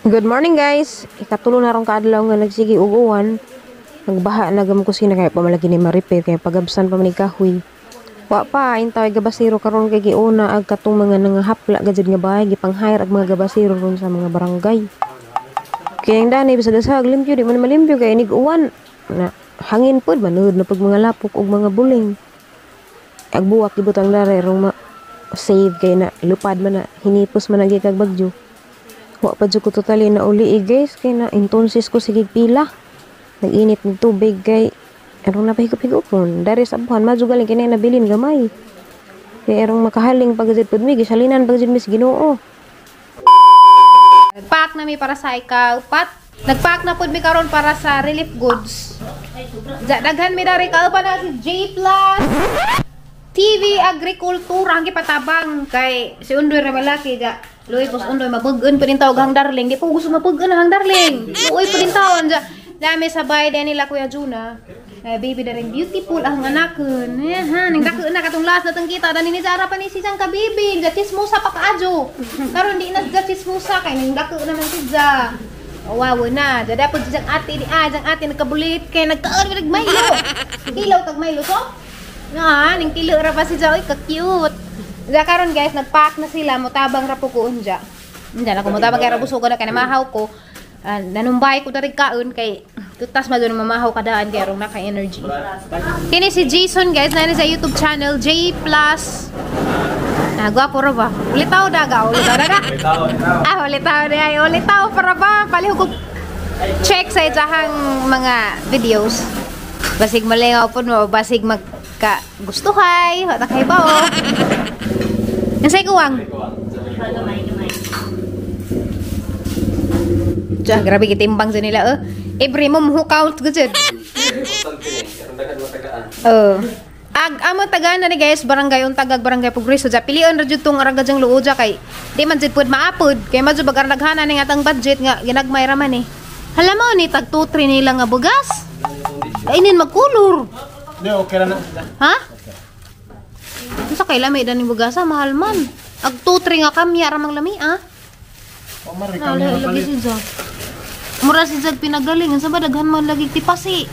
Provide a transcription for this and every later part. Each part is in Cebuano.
Good morning, guys. Ikatulo na rong kaadlaw nga nagsige og uwan. Nagbaha na gam kusina kay pa malagi ni ma-repair kay pagabsan pa man ni kahoy. Wa pa intaway gabasero karon kay giuna ag katong mga nangahapla gajud nga bahay, gipang-hire ag mga gabasero ron sa mga barangay. Kaya ang dani bisag sa limpyo, di man malimpyo kay inig uwan. Na hangin pod, manood na pag mga lapok og mga buling. Ag buwak gibutang dare rong ma save kay na lupad man na hinipos man na kag bagyo. Wa pa jud ko totally na uli eh, guys, kay na entonces ko sige pila. Nag-init ng tubig kay erong napahigop-higopon. Dari sa buhan madyo galing kini nabilin gamay. Kay erong makahaling pag jud pud mi gisalinan pag jud mis Ginoo. Nagpack na mi para sa ikaapat. Nagpack na pud mi karon para sa relief goods. Daghan mi dari kauban na si J Plus TV Agrikultura ang gipatabang kay si Undoy ra malaki ja. Luoy pos Undoy mabug-on pa din tawag hang darling. Di po gusto mabug-on hang darling. Luoy pa din tawon ja. Dami sabay din nila Kuya Juna. Eh, baby da rin beautiful ang anakon. Eh, ha, ning dako na katong last natong kita dani ni Zara pa ni si sang kabibi. Ja chismosa pa kaadyo. Karon di na ja chismosa kay ning dako naman si Ja. Wow na. Ja dapat jang ate ni ah, jang ate nagkabulit kay nagkaon mi nagmaylo. Kilaw kag maylo so. Na, ning kilo ra pa si Ja, oy ka cute. Ja karon guys, nagpack na sila, motabang ra po ko unja. Unja na ko motabang kay ra busugo na kay namahaw ko. Nanumbay ko dari kaon kay tutas man dun mamahaw kadaan kay rong naka-energy. Kini si Jason guys, na sa YouTube channel J Plus. Ah, gwapo ra ba? Ulitaw daga, ulitaw daga. Ah, ulitaw di ay, ulitaw para ba? Palihog ko check sa iyahang mga videos. Basig malingaw po mo, basig magka gustuhay, wala kay ba oh. Unsay kuwang? Diyan, grabe gitimbang sa nila eh. Every mo hook out gud. Oh. Ag amo tagaan na ni guys, barangay Untagag, barangay Progreso. Ja pilion ra jud tong araga jang luo ja kay di man jud pud maapod kay madyo bagar naghana ning atang budget nga ginagmay ra man eh. Hala mo ni tag 2 3 nila nga bugas. Kainin magkulor. Di okay ra na. Ha? Unsa kay lami daning bugasa mahal man. Ag 2 3 nga kamya ra mang lami ah. O mari kami Lagi palit. si Ja. Mura si Jag pinagaling. Unsa ba daghan man lagi tipasi.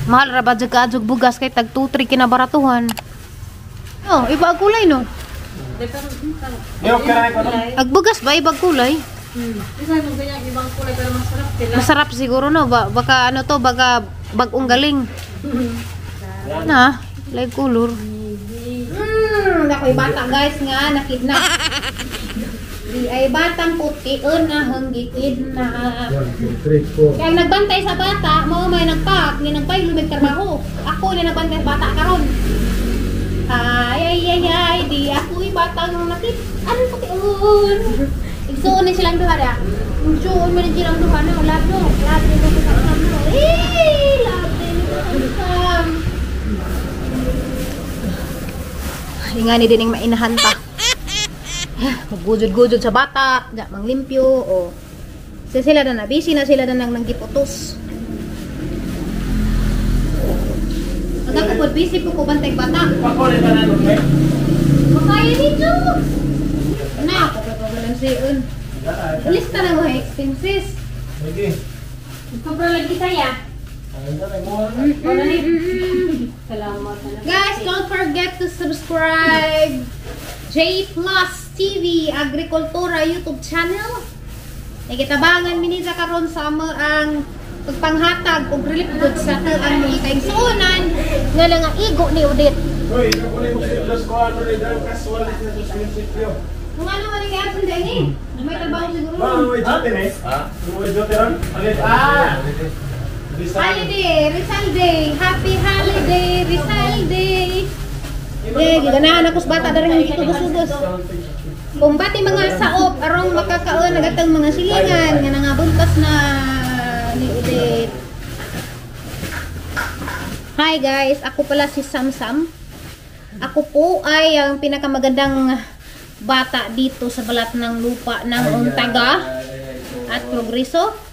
Mahal ra ba jud kaadjog bugas kay tag 2 3 kinabaratuhan. Oh, iba ang kulay no. Di okay ra ko. Ag bugas ba ibang kulay? Masarap siguro no, ba baka ano to, baka bagong galing. Na, like color. Ako'y bata guys nga nakidnap. Di ay batang puti na hanggikid na. 1 2 3 4. Kaya ang nagbantay sa bata, mao may nagpak, ni nagpaylo may trabaho. Ako ni nagbantay sa bata karon. Ay ay ay ay, di ako'y batang nakit. Ano pution? Igsuon ni silang duha da. Igsuon man ni silang duha no, love no. Love ni ko sa no. Eh, love ni ko sa. Ingani din ang mainahan ta. Maggujod-gujod sa bata, da manglimpyo o. So, sila na na busy na sila na nang nanggiputos. Ang ako po busy po ko bantay bata. Makaya nito. Na, ako pa balanseon. Lista na mo expenses. Sige. Sobra lagi saya. Salamat. Guys, don't forget to subscribe J Plus TV Agrikultura YouTube channel. Nagitabangan minisa karon sa amo ang pagpanghatag og relief goods sa ang mga kaigsuonan nga nangaigo ni Odette. Hoy, ikaw ko mo sa Diyos ko ano ni dahil kasual ni sa Diyos munisipyo. Kung ano man ang absent din eh. May trabaho siguro. Ba, may jote ni? Ha? May jote ron? Ah! Holiday, Rizal Day. Happy holiday, Rizal Day. Eh, giganahan ako sa bata dari hindi tugos-tugos. Kumbati mga saop arong makakaon nagatang mga silingan nga nangabuntas na ni Odette. Hi guys, ako pala si Samsam. Ako po ay ang pinakamagandang bata dito sa balat ng lupa ng Untaga at Progreso.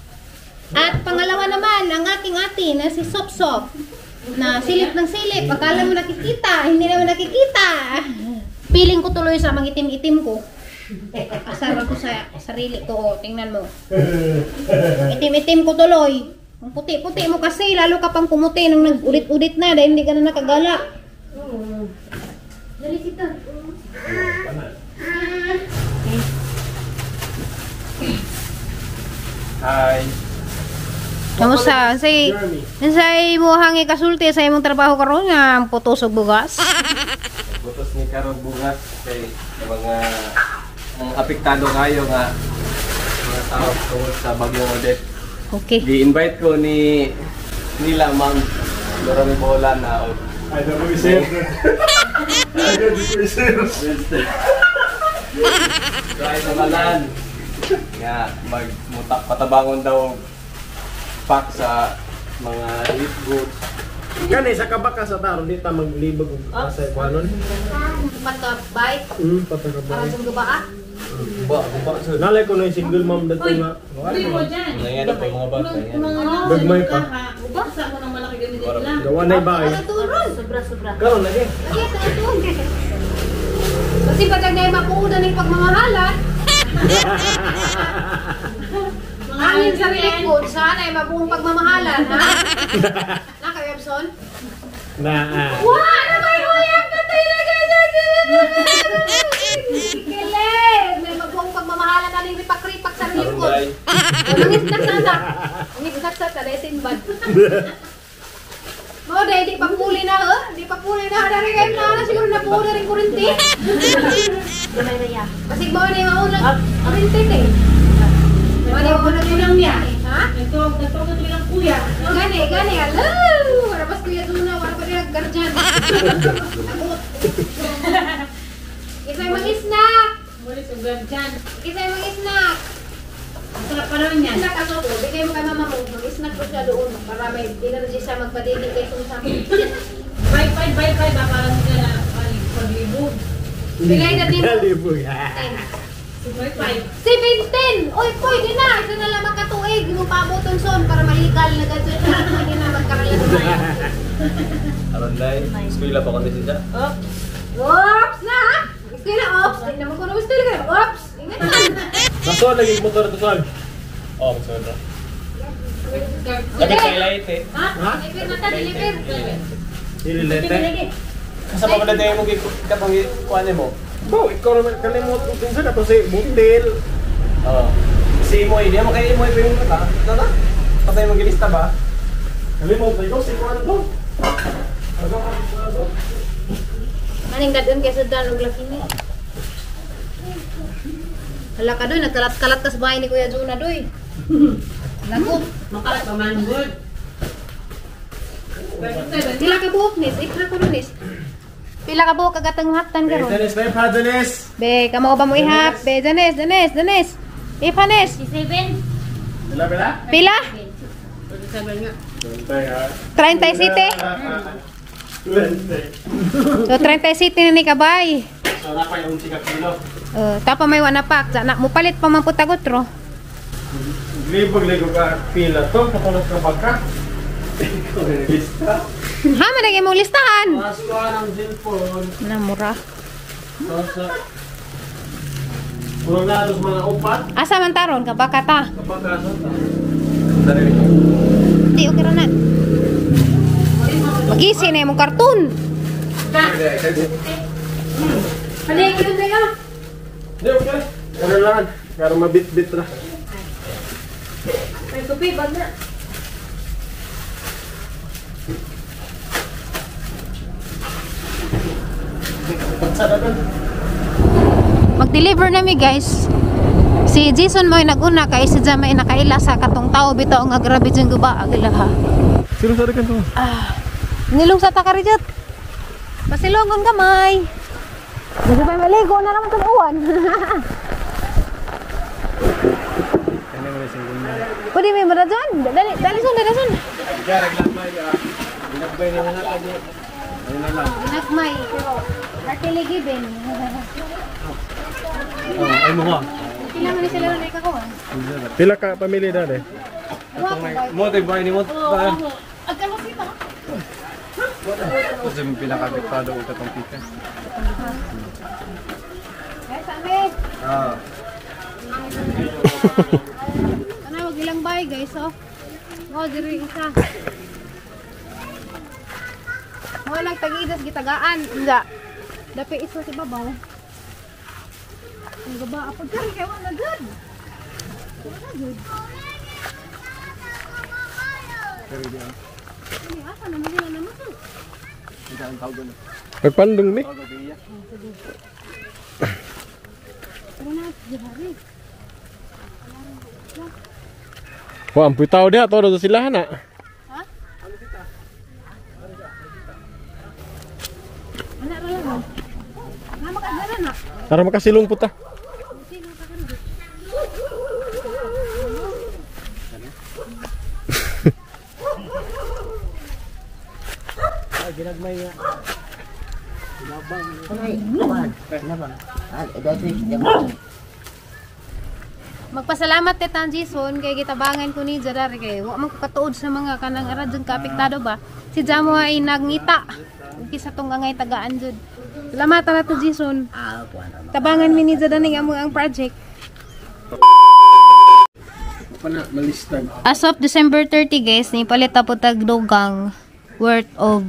At pangalawa naman, ang aking ate na si Sopsop na silip ng silip. Akala mo nakikita, hindi naman nakikita. Piling ko tuloy sa mga itim-itim ko. Asar ako sa sarili ko. Oh, tingnan mo. Itim-itim ko tuloy. Ang puti-puti mo kasi, lalo ka pang pumuti nung nag-ulit-ulit na dahil hindi ka na nakagala. Dali sito. Hi. Kamusta? Say, say mo hangi kasulti sa imong trabaho karon nga ang putos og bugas. Putos ni karong bugas kay mga ang apektado kayo nga mga tao tungod sa bagyong Odette. Okay. Gi-invite ko ni nila Ma'am Lorame Bola na og I don't know sir. I don't know sir. Try sa tanan nga magmutak patabangon daw pack sa mga relief goods. Kani sa kabaka sa taron di ta maglibog og asa kuanon. Patabay. Patakabay. Para sa gabaa. Ba, ba sir. Nalay ko na yung single mom dito nga. Nangyari po mga bata. Gagmay pa. Basta mo nang malaki gamitin lang. Gawa na ibay. Turon. Sobra, sobra. Karon lagi. Kasi pag na mapuunan ng pagmamahalan, angin sa relief goods, sana ay mabuong pagmamahalan, ha? Na kayo, Epson? Na. Wah! Ano ba yung uyap na talaga? Kilig! May mabuong pagmamahalan na rin ripak-ripak sa relief goods. Mangisnak sa ta. Mangisnak sa ta, dahil sinbad. Mo, dahil di pa puli na, ha? Di pa puli na. Dari kayo na, siguro na puli rin kurinti. Basig mo na yung maunang kurinti, eh. Mo na yung maunang yun niya. Ha? Nagtawag na tuloy ang kuya. Gani, gani. Hello! Wala pas kuya Duna, wala pa rin guardian. Isa'y mag-snack! Mulis ang guardian. Isa'y mag-snack! Sarap pa naman yan. Snack ako to. Bigay mo kay mama mo. Mag-snack ko siya doon para may energy siya magpadili kay sumsam. Bye, bye, bye, bye. Ba, parang hindi na paglibog. Bigay na din mo. Libog. Bye, bye. 17! Uy, pwede na! Isa na lang magkatuig. Yung pabuton son para malikal na gadget na. Pwede na magkakalas tayo. Aron day, eskwela pa kundi siya. Oops na! Gusto na, oops! Hindi naman ko na gusto na. Oops! Ingat lang! Naso lagi motor to sol. Oh, magsunod na. Dili! Kay light eh. Ha? Deliver na ta, deliver. Dili lete. Kasi pa pala tayo mo katong kuan mo. Bo, ikaw naman kalimot ko din sa kato si Buntil. Oo. Si Imoy, di mo kay Imoy pa yung mata. Ito na. Patay mo gilista ba? Kalimot ikaw si kuan to. Ano ka to? Maning dadun kay sudan og laki ni. Hala ka doy, nagkalat-kalat ka sa bahay ni Kuya Juna doy. Naku, Makalat pa man, good. pila ka buhok nis, ikra ko nis. Pila ka buhok kagatang hatan karon. Dennis, may pa Dennis. Be, kamo ba mo ihap? Be, Danes, Danes, Danes. Ipanes. 7. Pila pila? Pila? 7 nga. 37. So 37 na ni kabay. So na pa yung 11 ka kilo. Tapa may wana pak. Na mupalit pa man pud tagotro. Libog ligo ka pila to, katulad ka baka. Ikaw yung lista. Ha, man lagi mo listahan. Mas kuan ang cellphone. Na mura. Sa Puro na atos mga upat. Asa man taron ka baka ta. Kapag asa ta. Dari. Di okay ra na. Magisi na imong karton. Ano yung tayo? Di okay. Ano lang, pero mabit-bit ra. May tupi, bag na. Mag-deliver na mi guys. Si Jason mo naguna kay si Jam ay nakaila sa katong tao bitaw nga grabe jud guba agila ha. Sino sa kan to? Ah. Nilong sa takarijot. Pasilongon gamay. Medyo pa maligo na naman tong uwan. Pwede may marajon. Dali, dali son, dali son. Nagmay pero heartily given. Ay mo ka. Pila man ni sila na ikakuha. Pila ka pamilya dali? Mo tay bay ni mo. Agkalusita. Kasi yung pinaka-apektado og katong pika. Ay, sa amin. Ano, wag ilang bahay guys, oh. Oh, diri isa. Mo lang tag-idas gitagaan. Unsa? Dapi isa si babaw. Ang gaba apod kari kay wala gud. Wala gud. Ini asa na nila naman to? Pagpandong ni. Pero na diri. Wa ampuy tao diha todo sa sila na. Ha? Ana ra lang. Na makadala na. Para makasilong puta. Ginagmay nga. Magpasalamat te Tan Jason kay gitabangan ko ni Jarar kay wa man ko katuod sa mga kanang ara jud kaapektado ba. Si Jamo ay nagngita. Kisa tong angay tagaan jud. Salamat ra to Jason. Tabangan mi ni Jadan ning among ang project. As of December 30 guys, ni palit po tag dugang worth of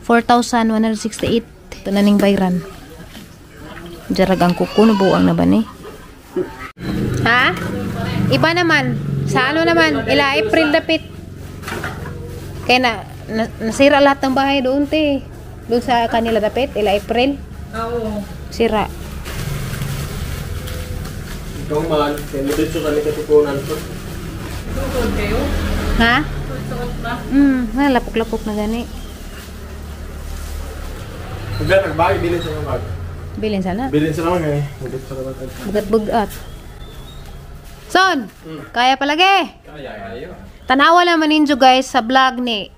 4,168. Ito na ning bayran. Jarag ang kuko nabuang na ba ni? Ha? Iba naman. Sa ano naman? Ila April dapit. Kaya na, nasira lahat ng bahay doon te. Doon sa kanila dapit. Ila April. Oo. Sira. Ikaw man, kaya mo dito kami katipunan ko. Tukod kayo? Ha? Suot ba? Lapok-lapok na gani. Pagka nagbagay, bilin sa mga bag. Bilin sana. Bilin sa naman eh. Dito sa naman. Bugat-bugat. Son, kaya palagi. Kaya, ayo. Tanawa naman ninyo guys sa vlog ni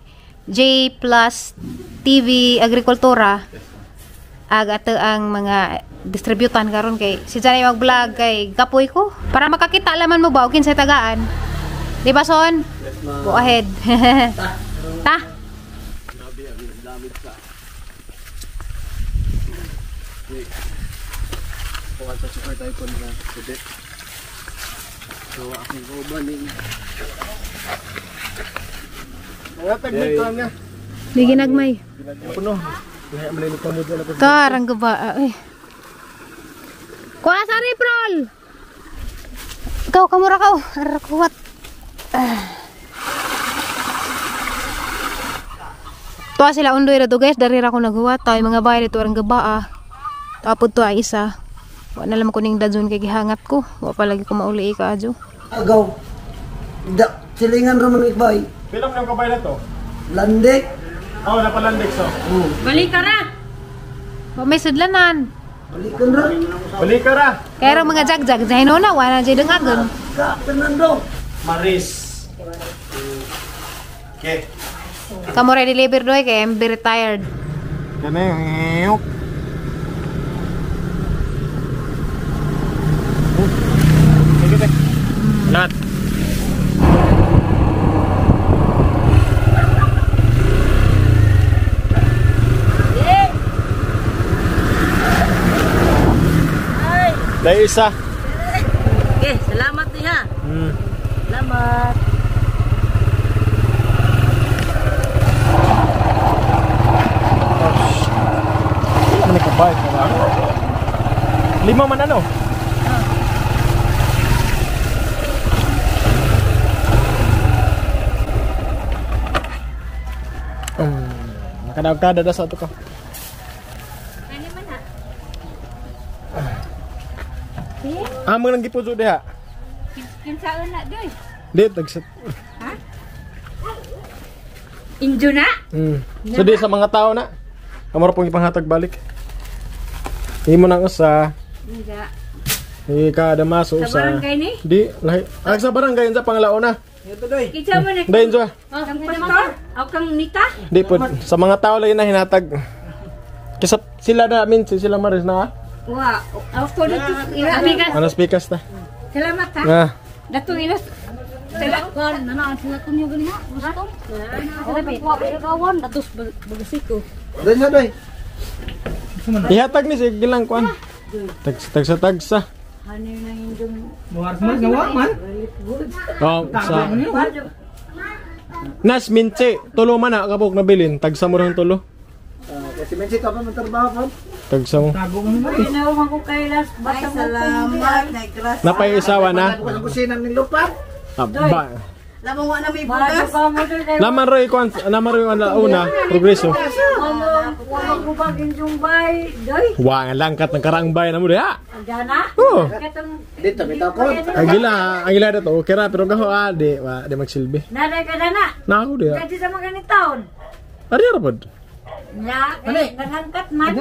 J Plus TV Agrikultura. Ag ato ang mga distributan karon kay si Janay mag-vlog kay kapoy ko para makakita laman mo ba og kinsay tagaan. Di ba Son? Yes, ma'am. Go ahead. Ta. Grabe ang gamit sa. Bukan sa super typhoon na today. So akong kauban ni. Mga tagmit ko nga. Di ginagmay. Puno. Lahi man ni kamod na po. Tarang gaba. Ay. Kuha sa riprol. Ikaw kamura ka. Arkuat. Tuwa sila undoy ra to guys, dari ra ko naghuwat. Tayo mga bahay dito ang gaba ah. Tapod to ay isa. Wa na lang ko ning dadyon kay gihangat ko. Wa pa lagi ko mauli ka adyo. Agaw. Da, silingan ra man ikbay. Pila man ang kabay na to? Landek. Oh, napalandik so. Oh, Balik ka ra! Wa may sudlanan. balikan ra. Balik ka ra. Kaya ra mga jagjag sa hinuna wa na jud ang agon. Ka Fernando. Maris. Okay. Kamo ra deliver doy kay I'm very tired. Kani ngiyok. Sige te. Lahat. Dahil isa. Okay, salamat niya. Salamat. Ano ka ba? Lima man ano? Nakadaog ka, sa ato ka. Ano man ha? Ah, mga nang gipuso diha. Kinsaon na doy? Di, tagsa. Injo na? So di sa mga tao na. Amor pong ipanghatag balik. Imo nang usa. Inja. Ika damaso Sa usa. barangay ni? Di, lahi. Ah, sa barangay sa panglaon na. Kinsa man na? Dahil sa. Kang pastor? O kang nita? Di po, sa mga tao lagi na hinatag. Kisa sila na min sila maris na. Wa, ako na to. Ila Ano speakers ta? Salamat ha. Ah. Datong ilas. Salamat. Nanaan sila kunyo gani ha. Gusto. Wa datos bagasiko. Dali sa doy. Ihatag ni sige lang kuan. Tag tagsa tagsa. Ano na yung Oh, sa Nas minche, tulo man na kabuk nabilin, tagsa mo ng tulo. Kasi medyo ka pa magtrabaho po. Tagsa mo. Ginawa ko kay last bata mo. Salamat, nagras. Napay isawa na. Ang kusina ng lupa. Ah, ba. Lamang wa na may Bago bugas. ka mo doon kay Naman roy kwan, naman roy una, una progreso. Ano, wala ko ba ginjumbay? Doy, Wa nga langkat ng karaang bayan na mo diha. Jana. Oh. Katong Dito, may takot. Ang gila, ang gila na to, okay ra pero gaho ah, di wa di magsilbi. Naday ka na na. Na ako diha. Kasi sa mga ganitaon. Ari ra pod. Nya, kay nangangkat man.